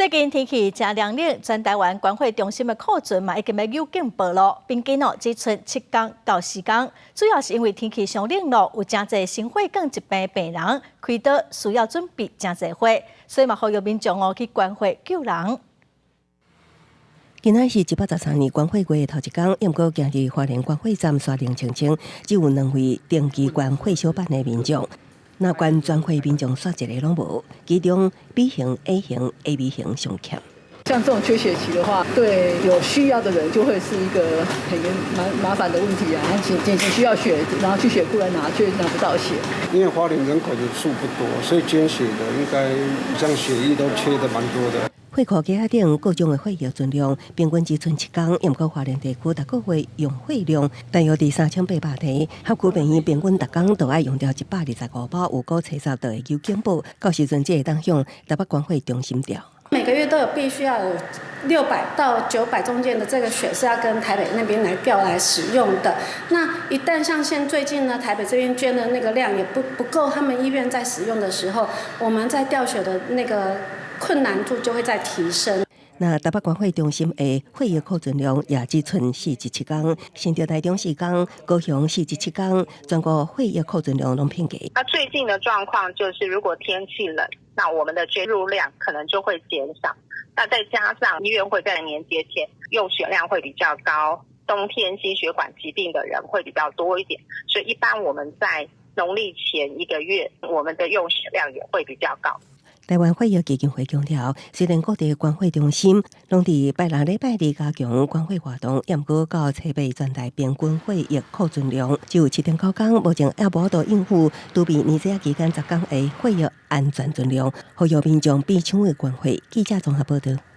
最近天氣誠涼冷，全台灣捐血中心的庫存嘛已經欲有警報囉，平均哦只賰7工到4工，主要是因為天氣傷冷囉，有誠濟心血管疾病的病人開刀需要準備誠濟血，所以嘛呼籲民眾哦去捐血救人。今仔是113年捐血月的頭一工，毋過今日花蓮捐血站煞冷清清，只有兩位定期捐血小板的民眾。若捐全血民眾煞一個攏無，其中 B 型、A 型、AB 型上欠。像這種缺血期的話，對有需要的人就會是一個很蠻麻煩的問題啊。緊緊急需要血，然後去血庫來拿，卻拿不到血。因為花蓮人口的數不多，所以捐血的應該像血液都缺得蠻多的。血庫架仔頂各種的血液存量平均只賰7工，毋過花蓮地區逐個月用血量大約佇3800提，合區病院平均逐工都愛用掉125包，有過初十就會有警報，到時陣才會當向台北捐血中心調。每個月都有必須要有600到900中間的這個血是要跟台北那邊來調來使用的。那一旦像現最近呢，台北這邊捐的那個量也不夠，他們醫院在使用的時候，我們在調血的那個困難度就會再提升。那台北捐血中心的血液庫存量也只賰47工，新竹、台中4工，高雄47工，全國血液庫存量攏偏低。那最近的狀況就是，如果天氣冷，那我們的捐入量可能就會減少。那再加上醫院會在年節前用血量會比較高，冬天心血管疾病的人會比較多一點，所以一般我們在農曆前一個月，我們的用血量也會比較高。台灣血液基金會強調，雖然各地捐血中心攏佇拜六禮拜二加強捐血活動，毋過到初八全台平均血液庫存量只有7.9工，目前猶無法度應付儲備年節期間10工的血液安全存量，呼籲民眾比搶的捐血。記者綜合報道。